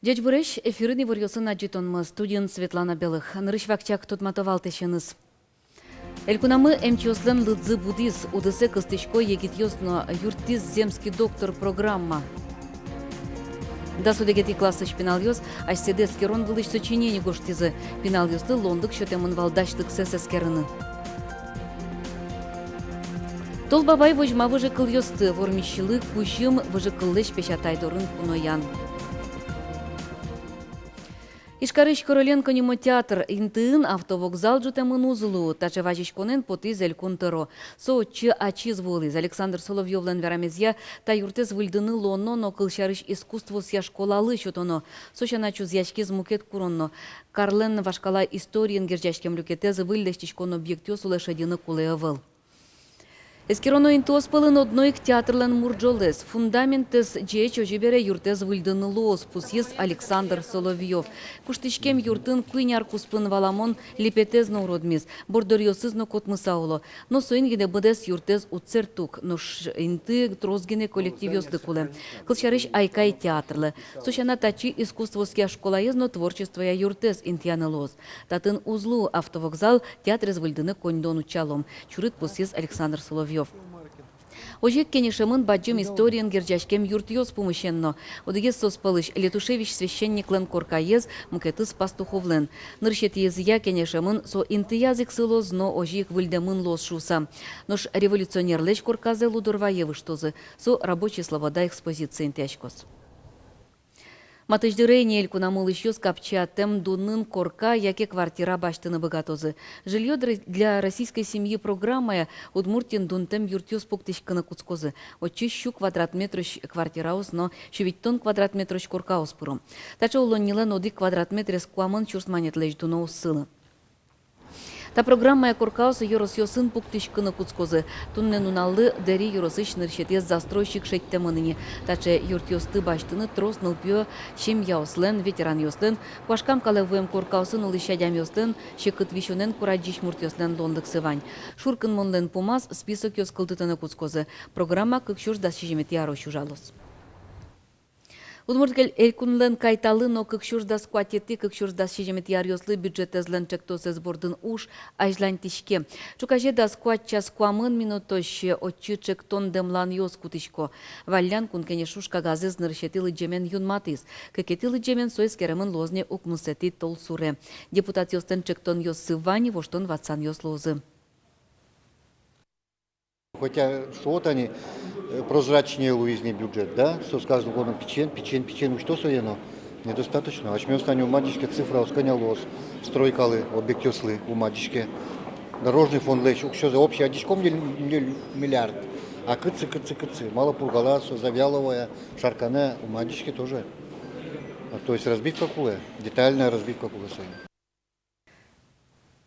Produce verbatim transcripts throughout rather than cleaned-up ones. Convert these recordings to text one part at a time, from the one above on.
Ӟечбуресь! Эфирын иворъёсын адӟытонмы, студиын Светлана Белых. Нырысь вакчияк тодмато валтӥсеныз. Элькунамы эмчиослэн лыдзы будӥз, удысэ кыстӥсько егитъёс но, юрттӥз «Земский доктор» программа. Дас одӥгетӥ классысь пиналъёс асьсэды эскерон вылысь сочинение гожтӥзы. Пиналъёслы луонлык сётэмын вал дасьлыксэс эскерыны. Тол Бабай возьма выжыкылъёсты, вормисьлы кузьым выжыкыллэсь песятай дорын куноян. Ижкарысь Короленко нимо театр интыын автовокзал ӝутэмын уз лу. Таӵе вазиськонэн потӥз Элькун тӧро. Со отчы ачиз вуылӥз. Александр Соловьёвлэн верамезъя, та юртэз выльдыны луоно но кылсярысь искусствоосъя школалы сётоно. Со сяна чузъяськиз мукет курон но. Карлэн вашкала историен герӟаськем люкетэз выль лэсьтӥськон объектъёс улэ шедьыны кулэ ӧвӧл. Эскероно интыос пӧлын одно ик театрлэн мурӝолэз. Фундаментэз ӟеч, озьы бере юртэз выльдыны луоз, пусйиз Александр Соловьёв. Куштӥськем юртын куинь ар куспын валамон липетэз но уродмиз, борддоръёсыз но котмыса уло. Но соин гинэ быдэс юртэз уд сэртты ук, нош инты трос гинэ коллективъёслы кулэ. Кылсярысь, «Айкай» театрлы. Со сяна, татчы искусствоосъя школаез но творчествоя юртэз интыяны луоз. Татын уз лу автовокзал, театрез выльдыны коньдон утчалом, чурыт пусйиз Александр Соловьёв. Озьы ик кенешемын бадӟым историен герӟаськем юртъёс пумысен но. Одӥгез соос пӧлысь — Летушевич священниклэн коркаез, мукетыз Пастуховлэн. Нырысетӥезъя кенешемын, со интыяз ик сылоз но озьы ик выльдэмын луоз шуыса. Нош революционерлэсь корказэ Лудорвае выжтозы. Со «Рабочий слобода» экспозицие интыяськоз. Матысь дыре ини элькунамы улӥсьёс капчиятэм дунын корка яке квартира басьтыны быгатозы. «Жильё др-, для российской семьи» программая Удмуртиын дунтэм юртъёс пуктӥськыны кутскозы. Отчы сю квадрат метрысь квартираос но сю витьтон квадрат метрысь коркаос пыро. Таӵе улоннилэн одӥг квадрат метрез куамын сюрс манетлэсь дуно уз сылы. Та программая коркаос ёросъёсын пуктӥськыны кутскозы. Туннэ нуналлы Дэри ёросысь нырысетӥез застройщик шедьтэмын ини. Таӵе юртъёсты басьтыны трос нылпиё семьяослэн, ветеранъёслэн, куашкам калэ вуэм коркаосын улӥсь адямиослэн, секыт висёнэн курадӟись муртъёслэн луонлыксы вань. Шуркынмонлэн пумаз списокъёс кылдытыны кутскозы. Программа кык сюрс дас сизьыметӥ арозь ужалоз. Удмурт Эль-, Элькунлэн кайталы но кык сюрс дас куатетӥ — кык сюрс дас сизьыметӥ аръёслы бюджетэзлэн ӵектосэз бордын уж азьланьтӥське. Ӵуказе дас куать час куамын минутозь отчы ӵектон дэмланъёс кутӥсько. Валлян Кун Кенеш уж кагазэз нырысетӥ лыдӟемен юнматӥз. Кыкетӥ лыдӟемен со эскеремын луоз ни укмысэтӥ толсуре. Депутатъёслэн ӵектонъёссы вань, воштон-ватсанъёс луозы. Хотя что-то они, э, прозрачнее луиз ни бюджет, да? Со с каждым годом пичиен, пичиен, пичиен усьто сое но. Недостаточно. Асьмеос тани ум адӟиське, цифраос кӧня луоз стройкалы, объектъёслы ум адӟиське. Дорожный фондлэсь уксёзэ общий адӟиськом ньыль, ньыль миллиард. А кытчы, кытчы, кытчы? Мало Пургала, со Завьяловая, Шарканэ ум адӟиське тоже. А, то есть разбивка кулэ, детальная разбивка кулэ сое.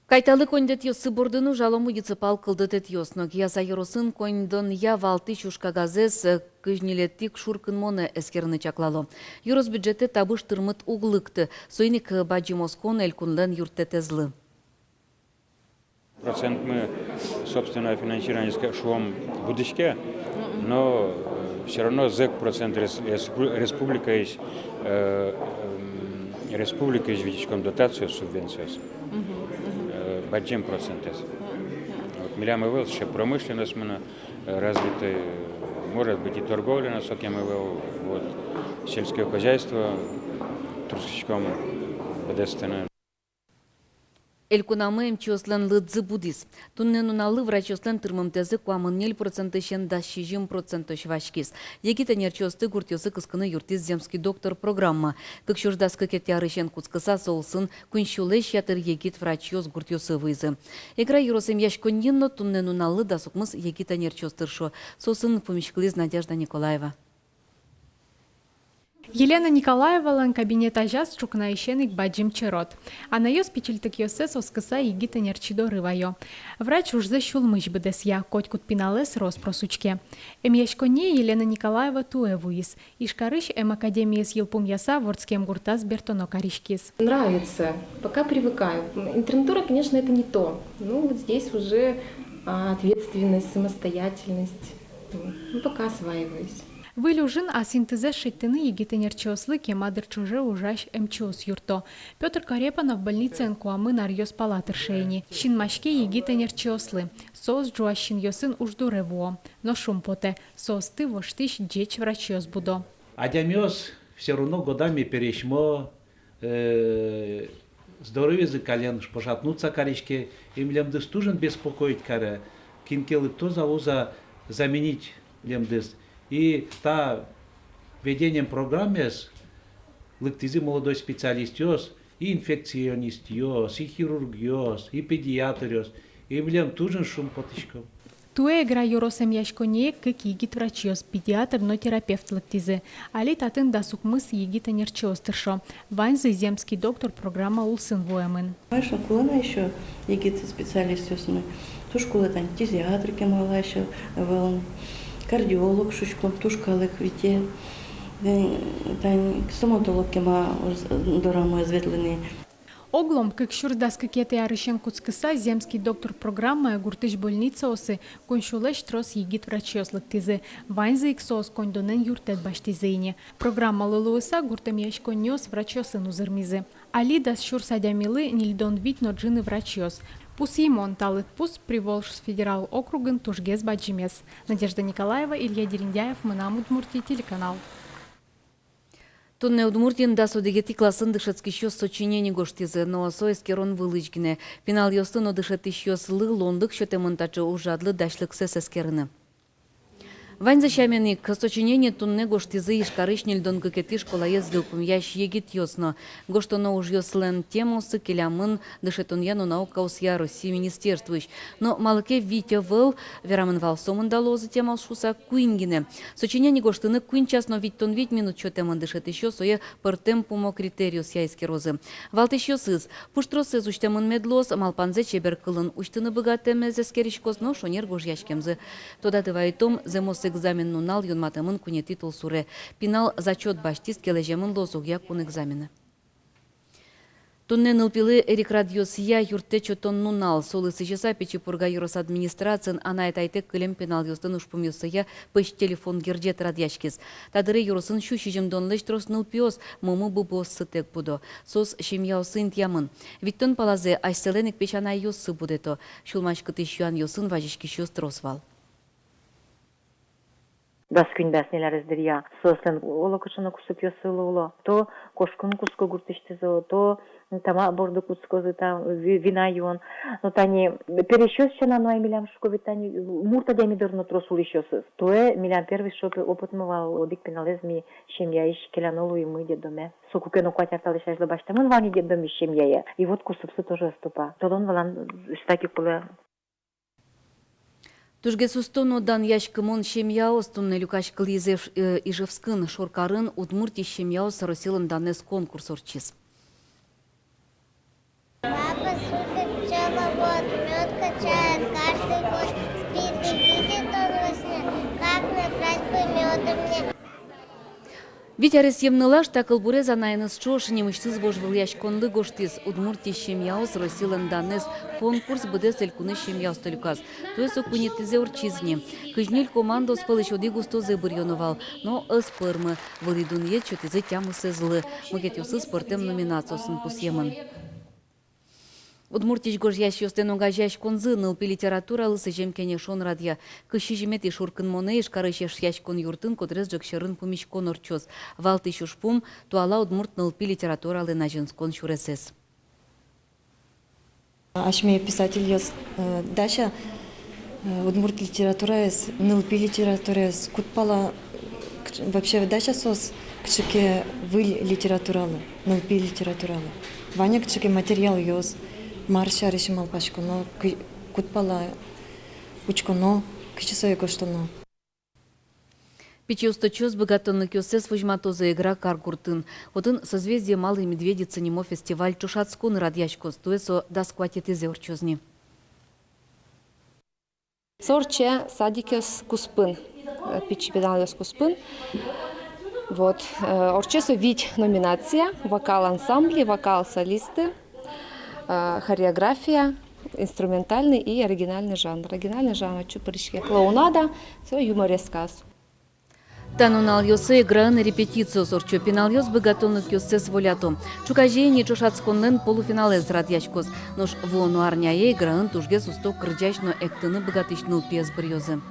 Кайталы коньдэтъёссы бордын ужало муниципал кылдытэтъёс но. Кияса ёросын коньдонъя валтӥсь уж кагазэз, э, кызь ньылетӥ шуркынмонэ эскерыны чаклало. Ёрос бюджетэ табыш тырмыт уг лыкты. Соин ик бадӟым оскон элькунлэн юрттэтэзлы. Процентмы собственного финансирования, ска-, шуом, будӥське, но, э, всё равно зӧк процент рес-, респу-, республикаысь, э, м, республикаысь витиськом дотациос, субвенциос. Мгм, мгм. Э, бадӟым процентэз. Мгм, мгм. Вот, милям ӧвӧл сыӵе промышленностьмы но, э, развитой, может быть, и торговля но сокем ӧвӧл, вот, сельское хозяйство турттӥськом быдэстыны. Элькунамы эмчиослэн лыдзы будӥз. Туннэ нуналлы врачъёслэн тырмымтэзы куамын ньыль процентысен дас сизьым процентозь васькиз. Егит ӧнерчиосты гуртъёсы кыскыны юрттӥз «Земский доктор» программа. Кык сюрс дас кыкетӥ арысен кутскыса со улсын куинь сюлэсь ятыр егит врачъёс гуртъёсы вуизы. Эгра ёрос эмъяськонниын но туннэ нуналлы дас укмыс егит ӧнерчиос тыршо. Соосын пумиськылӥз Надежда Николаева. Елена Николаевалэн кабинет азяз ӵукнаысен ик бадӟым черод. Анайёс пичильтыкъёссэс оскыса егит ӧнерчи доры ваё. Врач ужзэ сюлмысь быдэсъя, котькуд пиналэз рос-прос учке. Эмъяськонние Елена Николаева туэ вуиз. Ижкарысь эм академиез йылпумъяса, вордскем гуртаз бертоно кариськиз. Нравится, пока привыкаю. М, интернатура, конечно, это не то. Ну, вот здесь уже, а, ответственность, самостоятельность. М, ну, пока осваиваюсь. Выль ужын ас интызэс шедьтыны егит ӧнерчиослы кема дыр ӵоже ужась эмчиос юртто. Пётр Корепанов больницаын куамын аръёс пала тырше ини. Синмаське егит ӧнерчиослы. Соос ӝуась синъёсын уж дуре вуо. Но шумпотэ: соосты воштӥсь ӟеч врачъёс будо. Адямиос всё равно годами пересьмо, э, здоровьезы каллен пошатнуться кариське, и милемдыз туж ик беспокоить каре, кин ке лыктоз-а, уз-а заменить лемдыз. И та введением программаез лыктӥзы молодой специалистъёс, и инфекционистъёс, и хирургъёс, и педиатръёс, и милем туж ик шумпотӥськом. Туэ Эгра ёрос эмъяськонние кык егит врачъёс, педиатр но терапевт лыктӥзы. Али татын дас укмыс егит ӧнерчиос тыршо. Ваньзы «Земский доктор» программа улсын вуэмын. Конечно, кулэ на ещё егит специалистъёсмы. Туж кулэ тани фтизиатр кемалась ӧвӧл ни, кардиолог шуиськом, туж калык вите. Э, тани стоматолог кема дорамы ӧз ветлы ни. Оглом кык сюрс дас кыкетӥ арысен кутскыса «Земский доктор» программае гуртысь больницаосы куинь сюлэсь трос егит врачъёс лыктӥзы. Ваньзы ик соос коньдонэн юрттэт басьтӥзы ини. Программалы луыса гурт эмъяськонниос врачъёсын узырмизы. Али дас сюрс адямилы ньыльдон вить но ӝыны врачъёс. Пусйымон: та лыдпус Приволжск федерал округын тужгес бадӟымез. Надежда Николаева, Илья Дерендяев, «Мынам Удмуртие» телеканал. Туннэ Удмуртиын дас одӥгетӥ классын дышетскисьёс сочинение гожтӥзы, но со эскерон вылысь гинэ. Пиналъёслы но дышетӥсьёслы луонлык сётэмын таӵе ужрадлы дасьлыксэс эскерыны. Ваньзы сямен ик, сочинение туннэ гожтӥзы Ижкарысь ньыльдон кыкетӥ школаез йылпумъясь егитъёс но. Гожтоно ужъёслэн темаоссы келямын дышетонъя но наукаосъя Россиысь министерствоысь. Но малы ке вить ӧвӧл, верамын вал, сомында луозы темаос шуыса, куинь гинэ. Сочинение гожтыны куинь час но витьтон вить минут сётэмын. Дышетӥсьёс сое пӧртэм пумо критериосъя эскерозы. Валтӥсьёсыз: пуштросэз усьтэмын мед луоз, малпанзэ чебер кылын усьтыны быгатэмез эскериськоз но шонер гожъяськемзы. Тодады вайытом, зэмос экзамен нунал юнматэмын куинетӥ толсуре. Пинал зачёт басьтӥз ке лэземын луоз огъякун экзаменэ. Туннэ нылпилы эрикрадъёсъя юрттэт сётон нунал. Солы сӥзьыса Пичи Пурга ёрос администрациын анай-атайтэк кылем пиналъёслэн ужпумъёссыя пӧсь телефон герӟет радъяськиз. Та дыре ёросын сю сизьымдонлэсь трос нылпиос мумы-бубыоссы тэк будо. Соос семьяосы интыямын. Витьтон палазэ асьсэлэн ик песянайёссы будэто. Сюлмаськытӥсь юанъёсын вазиськисьёс трос вал. Дас куинь, дас ньыль арес дыръя соослэн оло кыӵе но кусыпъёссы луыло. То кошкыны кутско гуртысьтызы, то тамак борды кутскозы, та ви-, вина юон. Но тани пересьёс сяна но ай милям, шуисько, ведь тани мурт адями дыр но трос улӥсьёсыз. Туэ милям первый шоп опытмы вал, одӥг пиналэз ми семьяысь келяно луимы детдоме. Соку ке но куать ар талэсь азьло басьтэмын вал ни детдомысь семьяе. И вот кусыпсы тоже ӧз тупа. Толон-валан ыстаки кулэ. Тужгес усто но данъяськымон семьяос туннэ люкаськылӥзы Иж-, э, Ижевскын. Шоркарын «Удмуртиысь семьяос Россилэн данэз» конкурс ортчиз. Папа супер пчеловод, мёд качает каждый год, спит и видит он во сне, как набрать бы мёда мне. Вить аресъем нылаш та кылбурез анаеныз ӵош нимысьтыз вожвылъяськонлы гожтӥз. «Удмуртиысь семьяос Россилэн данэз» конкурс быдэс элькунысь семьяосты люказ. Туэ со куинетӥзэ ортчиз ни. Кызь ньыль командаос пӧлысь одӥг устозэ быръёно вал, но ӧз пӧрмы. Вылӥ дунъет сётӥзы тямысэзлы. Мукетъёсыз пӧртэм номинациосын пусъемын. Удмуртиысь гожъясьёслэн огазеяськонзы нылпи литературалы сӥзем кенешон радъя. Кызь сизьыметӥ шуркынмонэ Ижкарысь Эшъяськон юртын котрес ӝӧк сьӧрын пумиськон ортчоз. Валтӥсь ужпум — туала удмурт нылпи литературалэн азинскон сюресэз. Асьме писательёс, э, дася, э, удмурт литератураез, нылпи литератураез, куд пала, кыӵ-, вообще дася соос кыӵе ке выль литературалы, нылпи литературалы. Вань-а кыӵе ке материалъёс, мар сярысь малпаськоно, кы-, куд пала учконо, кызьы сое гожтоно. Пичи усточиос быгатонлыкъёссэс возьматозы Эгра каргуртын. Отын «Созвездие Малой Медведицы» нимо фестиваль-ӵошатскон радъяськоз. Туэ со дас куатетӥзэ ортчоз ни. Со ортче садикъёс куспын, э, пичи пиналъёс куспын. Вот, э, ортче со вить номинация: вокал ансамбли, вокал солисты, э, хореография, инструментальный и оригинальный жанр. Оригинальный жанр отчы пыриське клоунада, со юморескаос. Та нуналъёсы Играын репетициос ортчо, пиналъёс быгатонлыкъёссэс волято. Ӵуказе ини ӵошатсконлэн полуфиналэз радъяськоз. Нош вуоно арняе Играын тужгес усто кырӟась но эктыны быгатӥсь нылпиез быръёзы.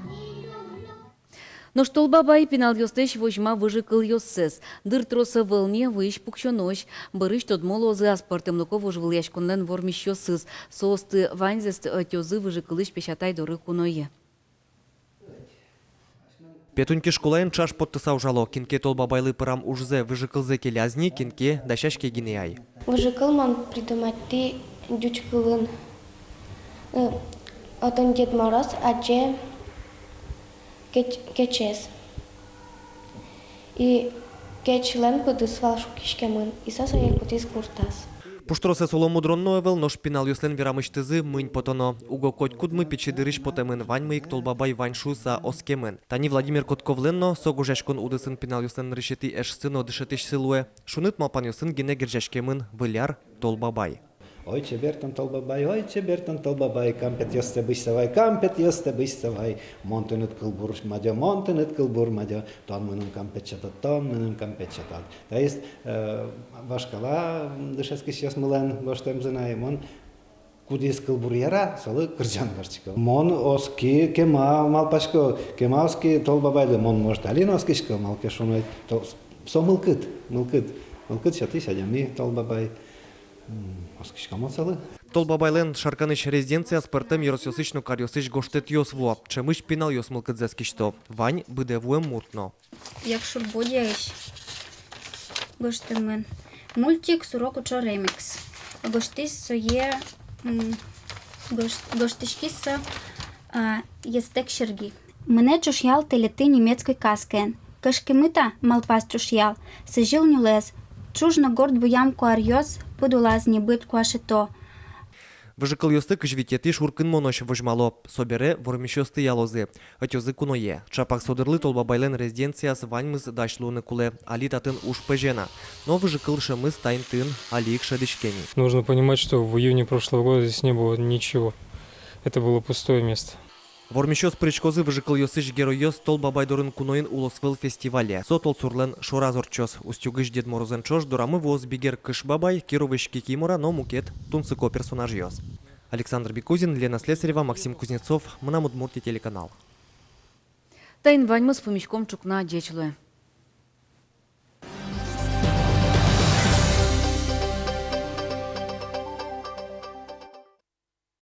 Нош Тол Бабай пиналъёслэсь возьма выжыкылъёссэс. Дыр трос ӧвӧл ни, вуись пуксёнозь. Бӧрысь тодмо луозы аспӧртэмлыко вожвылъяськонлэн вормисьёсыз. Соосты ваньзэс ӧтёзы выжыкылысь песятай доры куное. Петуньки школаын ӵаш поттыса ужало. Кин ке Тол Бабайлы пырам ужзэ, выжыкылзэ келяз ни, кин ке дасяське гинэ ай. Выжыкыл мон придуматьтӥ ӟуч кылын. Э, отын Дед Мороз адӟе кеч-, кечез. И кечлэн пыдыз вал шуккиськемын, и со сое кутӥз гуртаз. Пуштросэз уло мудрон но ӧвӧл, нош пиналъёслэн верамысьтызы мынь потоно. Уго котькудмы пичи дырысь потэмын, ваньмы ик Тол Бабай вань шуыса оскемын. Тани Владимир Котковлэн но со гожъяськон удысын пиналъёслэн нырысетӥ эшсы но дышетӥсьсы луэ. Шуныт малпанъёсын гинэ герӟаськемын Выль ар, Тол Бабай. Ой, чебер тон, Тол Бабай, ой, чебер тон, Тол Бабай, кампетъёстэ бызьыса вай, кампетъёстэ бызьыса вай. Мон тыныд кылбур мадё, мон тыныд кылбур мадё, тон мыным кампет сётод, тон мыным кампет сётод. То есть, э, вашкала дышетскисьёсмылэн гожтэмзы на, и мон кудӥз кылбур яра, солы кырӟан вырӟисько. Мон оски, кема малпасько, кема оски Тол Бабайлы, мон, может, али но оскисько, малы ке шуоно, то, со мылкыд, мылкыд, мылкыд сётӥсь адями Тол Бабай. М, оскисько мон солы. Тол Бабайлэн Шарканысь резиденцияз пӧртэм ёросъёсысь но каръёсысь гожтэтъёс вуо. Ӵемысь пиналъёс мылкыдзэс кисьто. Вань быдэ вуэм мурт но. Якшур-Бӧдьяысь гожтэмын. Мультик «Сурок учо» ремикс. Гожтӥз сое, м, гож-, гожтӥськиз со, а, Естек Сергей. Мынэ ӵушъял тэлетӥ немецкой каскаен. Кышкемыта, малпаз ӵушъял, сӥзьыл нюлэс. Ӵуж но горд буям куаръёс пыд улаз небыт куашето. Выжыкылъёсты кызь витетӥ шуркынмонозь возьмало. Собере вормисьёсты ялозы, ӧтёзы куное. Ӵапак со дырлы Тол Бабайлэн резиденцияз ваньмыз дась луыны кулэ. Али татын уж пӧзе на. Но выжыкыл шӧмыз та интыын али ик шӧдӥське ни. Нужно понимать, что в июне прошлого года здесь не было ничего. Это было пустое место. Вормисьёс пыриськозы выжыкылъёсысь геройёс Тол Бабай дорын куноын улосвыл фестивале. Со толсурлэн шораз ортчоз. Устюгысь Дед Морозэн ӵош дорамы вуоз Бигер Кыш Бабай, Кировысь Кикимора но мукет тунсыко персонажъёс. Александр Бекузин, Лена Слесарева, Максим Кузнецов, «Мынам Удмуртие» телеканал. Таин ваньмыз, пумиськом ӵукна. Ӟеч луэ.